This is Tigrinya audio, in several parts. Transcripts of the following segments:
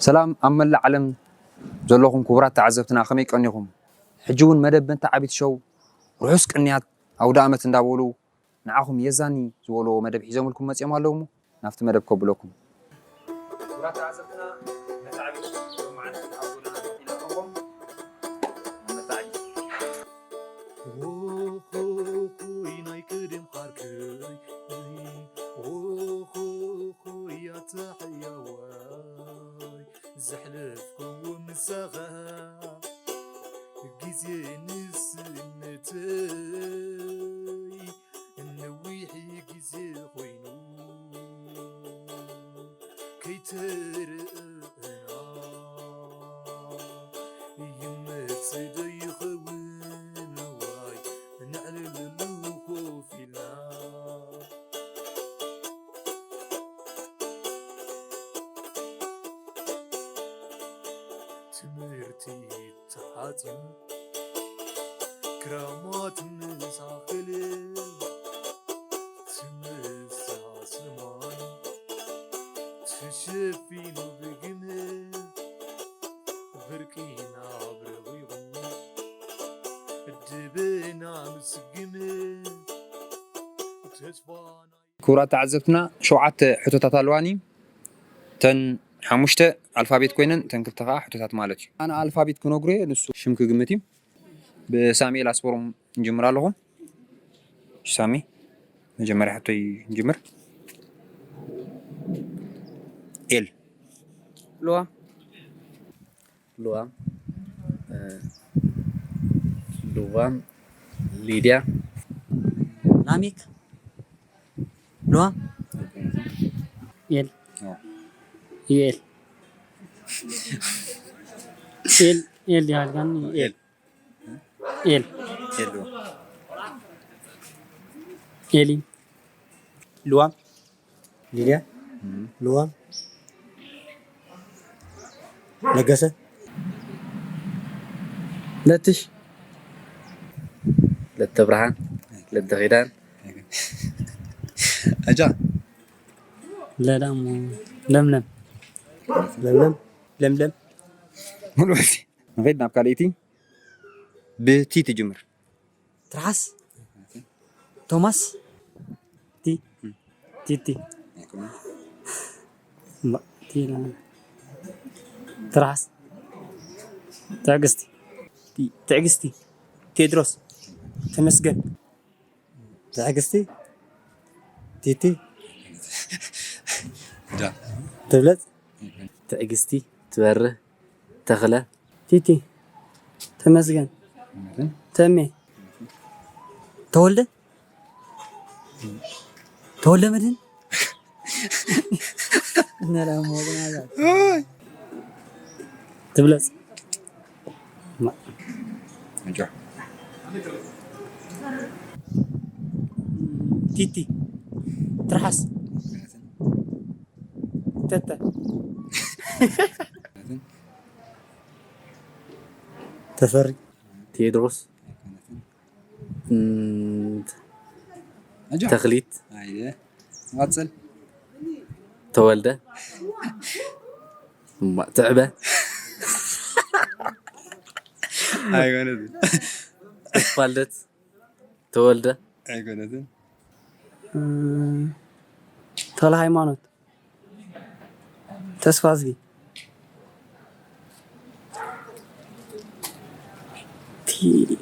ሰላም ኣብ መላእ ዓለም ዘለኹም ክቡራት ተዓዘብትና፣ ከመይ ቀኒኹም? ሕጂ እውን መደብ መተዓቢቲ ሾው ርሑስ ቅንያት ኣውደ ኣመት እንዳበሉ ንዓኹም የዛኒ ዝበልዎ መደብ ሒዞምልኩም መጺኦም ኣለዉ። እሞ ናብቲ መደብ ከብለኩም። ክቡራት ተዓዘብትና፣ መተዓቢቲ ሎማዓንቲ ኣብ ጎደና ኢና ንረኽቦም። መተዓቢቲ። ኦሆሆይ ናይ ቀደም ዓርከይ፣ ኦሆሆይ ኣታ ሕያዋይ፣ ዘሕለፍክዎ ምሳኻ ግዜ ንስነተይ ነዊሕ ግዜ ኮይኑ ከይተረኣና ይመጽእ ዶ ይኸውን ዋይ ነዕልለሉ ኮፍ ኢልና። ትምህርቲ ተዓጽዩ ክራማት ምስ ኣኸለ ትምሳ ሰማይ ተሸፊኑ ብግመ ብርቂ ናብ ረቂቑ ደበና ምስ ግመ ተስፋ ናይ ክቡራት ተዓዘብትና፣ ሸውዓተ ሕቶታት ኣለዋኒ። እተን ሓሙሽተ ኣልፋቤት ኮይነን፣ እተን ክልተ ከዓ ሕቶታት ማለት እዩ። ኣነ ኣልፋቤት ክነግሮ እየ፣ ንሱ ሽም ክግምት እዩ። ብሳሙኤል ኣስመሮም ንጅምር ኣለኹ። ሳሚ፣ መጀመርያ ሕቶይ ንጅምር። ኤል። ሉዋ። ሉዋ። እ፣ ሉዋ። ሊድያ። ላሜክ። ሉዋ። ኤል። ኦ። ዩኤል። ኤል፣ ኤል ይሃልካኒ፣ ኤል። ኤል። ኤል። ኤል ሉዋ። ኤሊ። ሉዋ። ሊድያ። እም። ሉዋ። ለገሰ። ለትሽ። ለተብርሃን። ለተኺዳን። ኣጃ። ለዳሞ። ለምለም። ለምለም። ለምለም። ሙሉ በሲ። ንኸይድ ናብ ካልኣይቲ። ብቲ ትጅምር። ትርሓስ። ቶማስ። ቲ። ቲቲ። እምባ-፣ ቲ-፣ ትርሓስ። ትዕግስቲ። ቲ-፣ ትዕግስቲ። ቴድሮስ። ተመስገን። ትዕግስቲ። ቲቲ። ዳ። ትብለጽ። ትዕግስቲ። ትበርህ። ተኽለ። ቲቲ። ተመስገን። ተሜ። ተወልደ። ተወልደ መድህን። ነላ ሞግና ዛ። ኦይ። ትብለጽ። ማ-፣ እንጆ። ቲቲ። ትርሓስ። ተተ። ተፈሪ። ቴድሮስ። እም፣ ኣጆ። ተኽሊት። ኣየ። ቀጽል። ተወልደ። እማ፣ ትዕበ። ኣይኮነትን። ተስፋልደት። ተወልደ። ኣይኮነትን። እም፣ ተኽለ ሃይማኖት። ተስፋዝጊ። ቲ-፣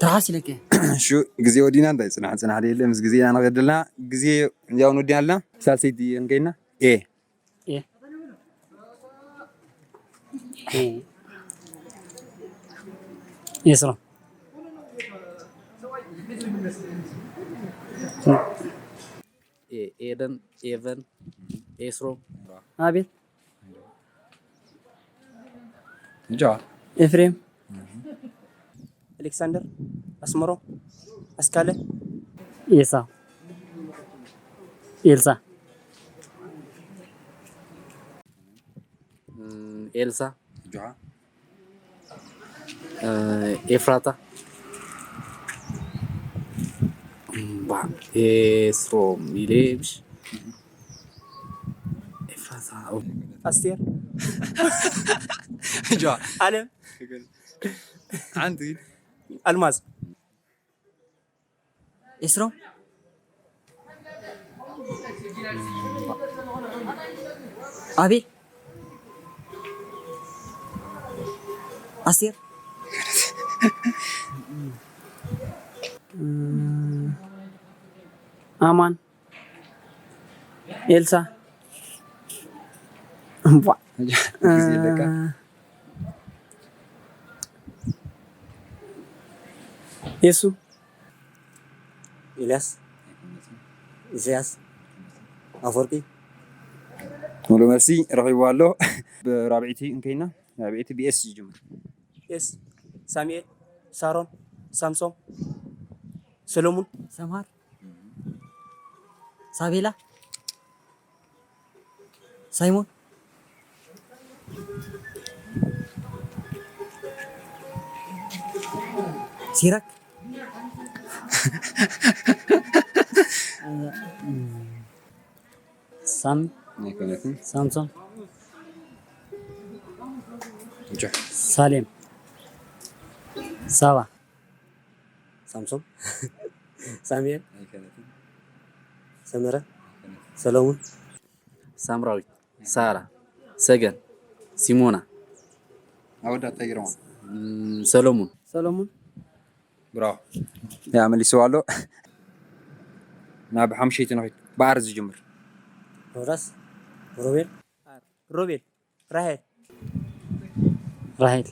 ትርሓስ ኢለኪ። እሺ፣ ግዜ ወዲና እንታይ ጽናሕ፣ ጽናሕ ደየለ፣ ምስ ግዜና ንኸይድ ኣለና። ግዜ ያው ንወዲና ኣለና። ሳልሰይቲ እንከይና። ኤ። ኤ። ኤ። ኤስሮ። ኤ-፣ ኤደን፣ ኤቨን፣ ኤስሮ። ኣቤት። እንጃ። ኤፍሬም። ኣሌክሳንደር፣ ኣስመሮ፣ ኣስካለ። ኤሳ። ኤልሳ። እም፣ ኤልሳ። ጆሃ። እ፣ ኤፍራታ። እምባ፣ ኤስሮም ኢለ ምሽ። ኤፍራታ፣ ኣስቴር፣ ጆ፣ ኣለም፣ ሓንቲ፣ ኣልማዝ፣ ኤስሮም፣ ኣቤል፣ ኣስቴር፣ ኣማን፣ ኤልሳ፣ እምቧ፣ ግዜ ኣለካ። የሱ፣ ኤልያስ፣ ኢሳያስ ኣፈወርቂ። ሙሉ መልሲ ረኺብዎ ኣሎ። ብራብዒቲ እንከይና፣ ራብዒቲ ብኤስ ዝጅምር። ኤስ፣ ሳሙኤል፣ ሳሮን፣ ሳምሶም፣ ሰሎሙን፣ ሰምሃር፣ ሳቤላ፣ ሳይሞን፣ ሲራክ፣ ሳም፣ ኣይኮነትን። ሳምሶን፣ ጆ። ሳሌም፣ ሳባ፣ ሳምሶም፣ ሳሙኤል፣ ኣይኮነትን። ሰመረ፣ ኣይኮነትን። ሰሎሙን፣ ሳምራዊት፣ ሳራ፣ ሰገን፣ ሲሞና፣ ኣወዳት እንታይ ገይሮም? እም፣ ሰሎሙን። ሰሎሙን። ብራቮ። ያ መሊስዎ ኣሎ። ናብ ሓሙሸይቲ ንኺድ። ብኣር ዝጅምር። ሮዳስ፣ ሮቤል፣ ሮቤል፣ ራሄል፣ ራሄል፣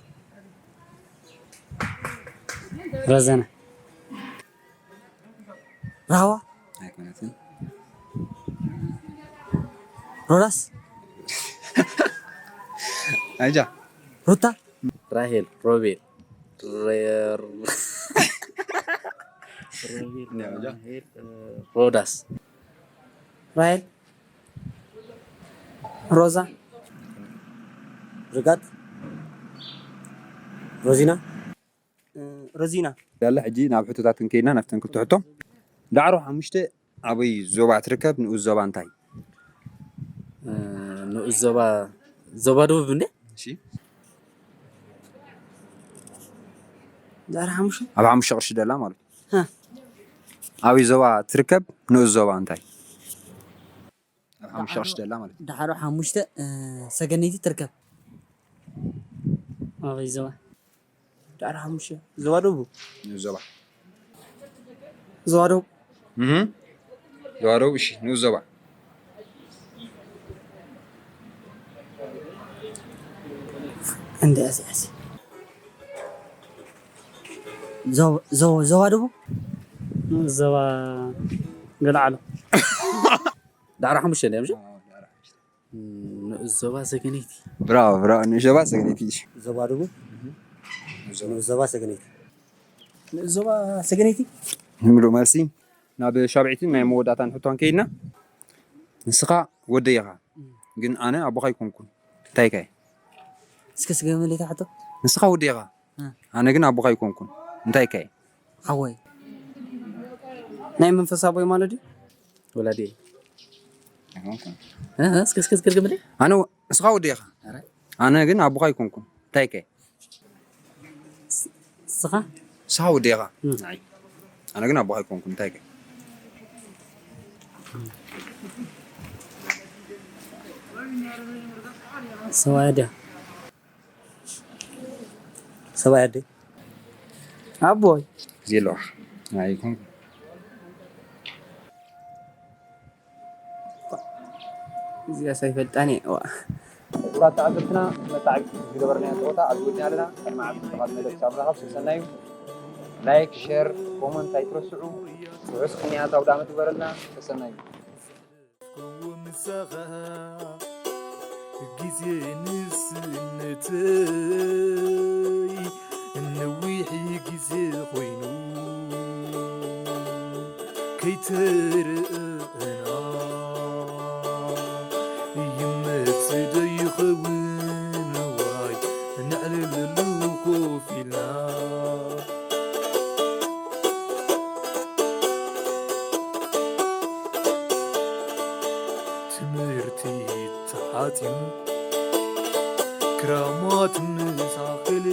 ረዘነ፣ ራህዋ፣ ኣይኮነትን። ሮዳስ፣ ኣይጃ። ሩታ፣ ራሄል፣ ሮቤል፣ ሬ-፣ ሮቤል፣ ያ፣ ያ። ራሄል፣ ሮዳስ፣ ራሄል፣ ሮዛ፣ ርጋት፣ ሮዚና፣ እ፣ ሮዚና። ያለ ሕጂ ናብ ሕቶታት እንከይድና ናብተን ክልተ ሕቶ። ዳዕሮ ሓሙሽተ ኣበይ ዞባ ትርከብ? ንኡስ ዞባ እንታይ? እ፣ ንኡስ ዞባ፣ ዞባ ደቡብ እንዴ? እሺ። ዳዕሮ ሓሙሽተ? ኣብ ሓሙሽተ ቅርሺ ደላ ማለት እዩ። ሃ። ኣበይ ዞባ ትርከብ? ንኡስ ዞባ እንታይ? ኣብ ሓሙሽተ ቅርሺ ደላ ማለት እዩ። ዳዕሮ ሓሙሽተ፣ እ፣ ሰገነይቲ ትርከብ። ኣበይ ዞባ? ዳዕሮ ሓሙሽተ። ዞባ ደቡብ። ንኡስ ዞባ። ዞባ ደቡብ። እህ። ዞባ ደቡብ፣ እሺ፣ ንኡስ ዞባ። እንደ እስ፣ እስ። ዞ-፣ ዞ-፣ ዞባ ደቡብ? ዞባ ገለዓሎ። ዳዕሮ ሓሙሽተ እንድያ፣ ምሽ? ኣዎ፣ ዳዕሮ ሓሙሽተ። እም፣ ንኡስ ዞባ ሰገነይቲ። ብራቮ፣ ብራቮ። ንኡስ ዞባ ሰገነይቲ፣ እሺ። ዞባ ደቡብ? እህ። ንኡስ ዞባ ሰገነይቲ። ንኡስ ዞባ ሰገነይቲ? ምሉእ መልሲ። ናብ ሻብዒትን ናይ መወዳእታን ሕቶን ከይድና። ንስኻ ወደይ ኢኻ፣ እም። ግን ኣነ ኣቦኻ ኣይኮንኩን። እንታይ ከ? እስከ ስገመለይ እታ ሕቶ። ንስኻ ወደይ ኢኻ፣ እ። ኣነ ግን ኣቦኻ ኣይኮንኩን። እንታይ ከ? ሓወይ። ናይ መንፈስ ኣቦይ ማለት ድዩ? ወላዲ። ኣይኮንኩን። እ፣ እ፣ እስከ፣ እስከ፣ እስከ ድገምለይ። ኣነ ወ-፣ ንስኻ ወደይ ኢኻ። ኧረ። ኣነ ግን ኣቦኻ ኣይኮንኩን። እንታይ ከ? ስ-፣ ስኻ? ንስኻ ወደይ ኢኻ። እም። ኣይ። ኣነ ግን ኣቦኻ ኣይኮንኩን። እንታይ ከ? ሰብኣያ ድያ? ሰብኣይ ኣደይ? ኣቦይ። ግዜ ኣለዋ። ኣይኮንኩን። እዚኣስ ኣይፈልጣን እየ። ዋ። ክቡራት ተዓዘብትና፣ መተዓቢቲ ዝገበርናዮ ፀወታ ኣብ ዝወድና ኣለና። ቅድሚ ዓቢ ፅቡቓት መደብ ክሳብ ንራኸብ ሰሰናዩ። ላይክ፣ ሸር፣ ኮመንት ኣይትረስዑ። ውሑስ ቅንያት ኣውደ ዓመት ይግበረልና። ሰሰናዩ። ምሳኻ ግዜ ንስነተይ ነዊሕ ግዜ ኮይኑ ከይተረኣና ይመጽእ ዶ ይኸውን ዋይ ነዕልለሉ ኮፍ ኢልና። ትምህርቲ ተሓጺሙ ክራማት ንሳኽል